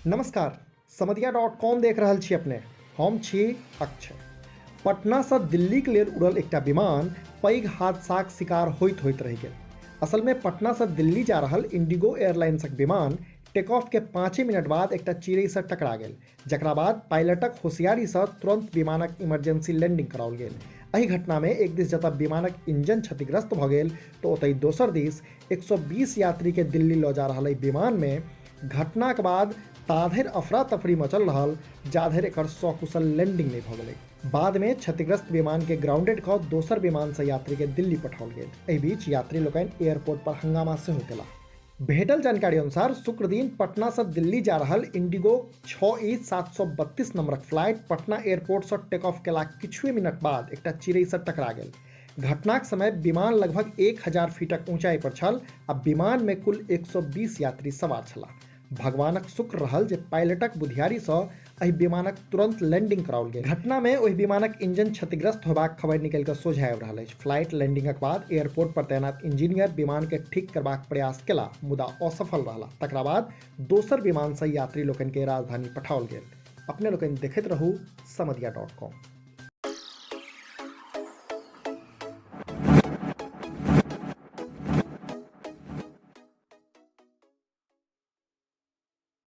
नमस्कार, समदिया .com देख रहल छी अपने। हम छी अक्षय। पटनासँ दिल्लीके लेल उड़ल एकटा विमान पैघ हादसाक शिकार होइत होइत रहि गेल। असलमे पटनासँ दिल्ली जा रहल इंडिगो एयरलाइंसक विमान टेक ऑफ के 5 मिनट बाद एकटा चिड़ैसँ टकरा गेल, जकरा बाद पायलटक होशियारीसँ तुरंत विमानक इमरजेंसी लैंडिंग कराओल गेल। एहि घटनामे एक दिस जतऽ विमानक इंजन क्षतिग्रस्त भऽ गेल तऽ ओतहि दोसर दिस 120 यात्रीके दिल्ली लऽ जा रहल एहि विमानमे घटनाक बाद ताधरि अफरा तफरी मचल रहल जाधरि एकर सकुशल लैंडिंग नहि भऽ गेलै। बादमे क्षतिग्रस्त विमानके ग्राउंडेड कऽ दोसर विमानसँ यात्रीके दिल्ली पठाओल गेल। एहि बीच यात्री लोकनि एयरपोर्ट पर हंगामा सेहो केलाह। भेटल जानकारी अनुसार शुक्रदिन पटनासँ दिल्ली जा रहल इंडिगो 6E732 नंबरक फ्लाइट पटना एयरपोर्टसँ टेक ऑफ केलाक किछुए मिनट बाद एकटा चिड़ैसँ टकरा गेल। घटनाक समय विमान लगभग 1000 फीटक ऊंचाई पर छल आ विमानमे कुल 120 यात्री सवार छलाह। भगवानक शुक्र रहल जे पायलटक बुधियारीसँ एहि विमानक तुरंत लैंडिंग कराओल गेल। घटनामे ओहि विमानक इंजन क्षतिग्रस्त होबाक खबरि निकलि कऽ सोझाँ आबि रहल अछि। फ्लाइट लैंडिंगक बाद एयरपोर्ट पर तैनात इंजीनियर विमानके ठीक करबाक प्रयास केला मुदा असफल रहला। तकरा बाद दोसर विमानसँ यात्री लोकनिके राजधानी पठाओल गेल। अपने लोकनि देखैत रहू समदिया .com।